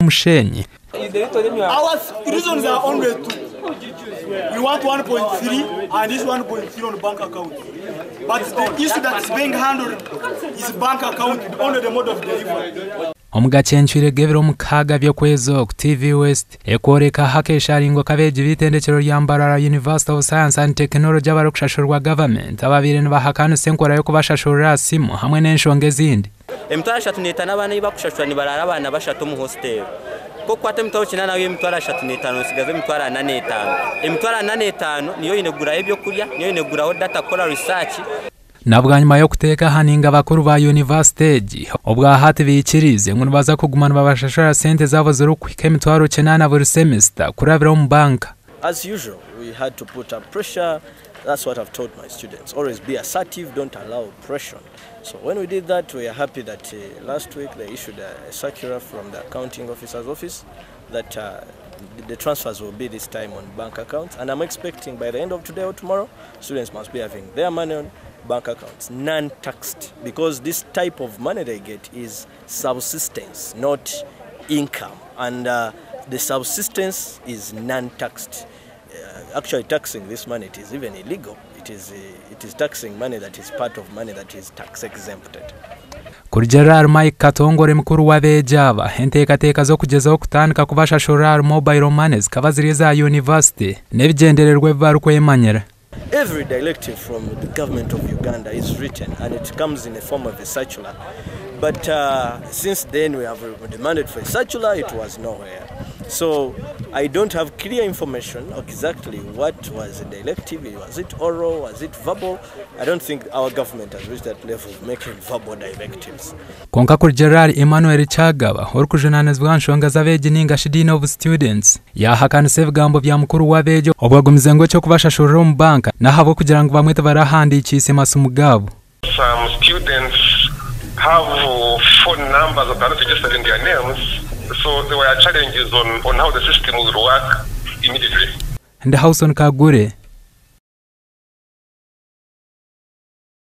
Mushenyi. Our reasons are only two. We want 1.3 and this 1.3 on bank account. But the issue that is being handled is bank account, only the mode of delivery. Omu gacencwire g'ebiro mukaaga by'okwezi oku, TV West ekworeka aha akesharingo k'abeegi b'eitendekyero rya Mbarara University of Science and Technology abarikushashurwa gavumenti ababaire nibahakanisa enkora y'okubashashurira aha simu hamwe n'enshonga ezindi. 35 abaana ei bakushashura nibaraara abaana bashatu omu hostel. Ku okukwata 800 y'emitwaro 35 otsigaza 45. 45 niyo oine kuguraho ebyokurya, niyo oine kuguraho data kukora research. Na bwanyima y'okuteeka aha ninga bakuru ba yunivasite egi, obwa hati baikiriize ngu nibaza kuguma nibabashashura sente zaabo zirikuhika 800 buri semisita kurabira omu banka. As usual, we had to put up pressure. That's what I've taught my students. Always be assertive, don't allow oppression. So when we did that, we are happy that last week they issued a circular from the accounting officer's office that the transfers will be this time on bank accounts. And I'm expecting by the end of today or tomorrow, students must be having their money on bank accounts, non-taxed, because this type of money they get is subsistence, not income. And the subsistence is non-taxed. Actually, taxing this money, it is even illegal. It is taxing money that is part of money that is tax exempted. Kurugiirira Mike Katongore mukuru w'abeegi aba, enteekateeka z'okugyezaho kutandika kubashashurira ahari mobile money zikaba ziri eza yunivasite n'ebigyendererwa ebi barikwemanyira. Every directive from the government of Uganda is written and it comes in the form of a circular. But since then we have demanded for a circular, it was nowhere. So I don't have clear information exactly what was the directive. Was it oral? Was it verbal? I don't think our government has reached that level of making verbal directives. Kwonka kurugiirira Emmanuel Kyagaba orikujunaanizibwa aha nshonga z'abeegi ninga shi Dean of Students yaahakanisa ebigambo bya mukuru w'abeegi obwo agumize ngu eky'okubashashurira omu banka n'ahabw'okugira ngu bamwe tibarahandiikiise masimu gaabo. Some students have phone numbers that are not registered in their names, so there were challenges on how the system will work immediately. Ndi Hawson Kagure.